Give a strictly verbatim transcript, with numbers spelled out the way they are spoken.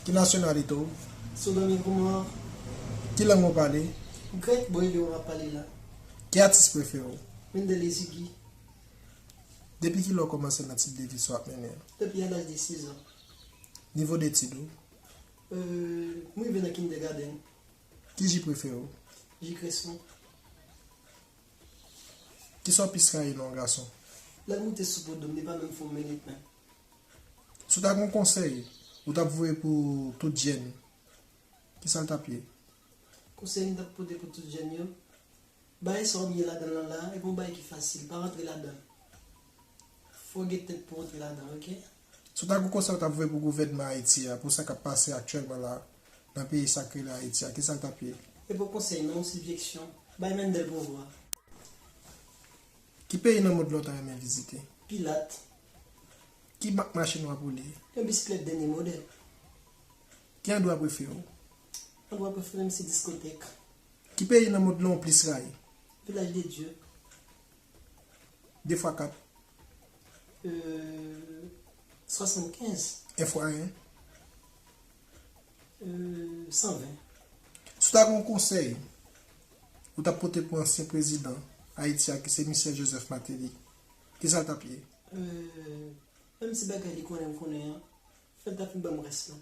Ki nasyonalite w? Sodomikouman. Ki lang ou pale? Grèk, bon, e de w ap pale la. Ki atis prefere w? Mendele Ziggy. Depi kilè w kòmanse nan tip de vi sa w ap mennen an? Depi a laj de sis an. Nivo detid ou? Euh, m rive nan kindergarten. Ki ji prefere w? Ji Cresson. Kisa w plis rayi nan yon gason? Lè l moute sou po do m, li pa menm fè yon minit menm. Si w ta gen yon konsèy ou t ap voye pou tout jèn, kisa l t ap ye? Konsèy m t ap pote pou tout jèn yo, bagay sa w byen ladan l lan la, e pa yon bagay ki fasil, pa rantre ladan l. Fò w gen tèt pou w rantre ladan l, oke? Si w ta gen yon konsèy ou t ap voye pou gouvènman Ayiti a, pou sa k ap pase aktyèlman la, nan peyi sakre la Ayiti a, kisa l t ap ye? E pa konsèy non, sijèksyon. Bay Mendel pouvwa. Ki peyi nan mond lan w ta renmen vizite? Pilat. Ki mak machin w ap woule? Yon bisiklèt dènye modèl. Ki andwa prefere w? Andwa prefere m se diskotèk. Ki peyi nan mond lan w plis rayi? Vilaj de Dye. De fwa kat. Euh, swasannkenz. En fwa en. Euh, san ven. Si w ta gen yon konsèy ou t ap pote pou ansyen prezidan Ayiti a ki se Michel Joseph Martelly, kisa l t ap ye? Euh, menm si bagay li konnen m konnen an, fè l ta fin ban m rès lan.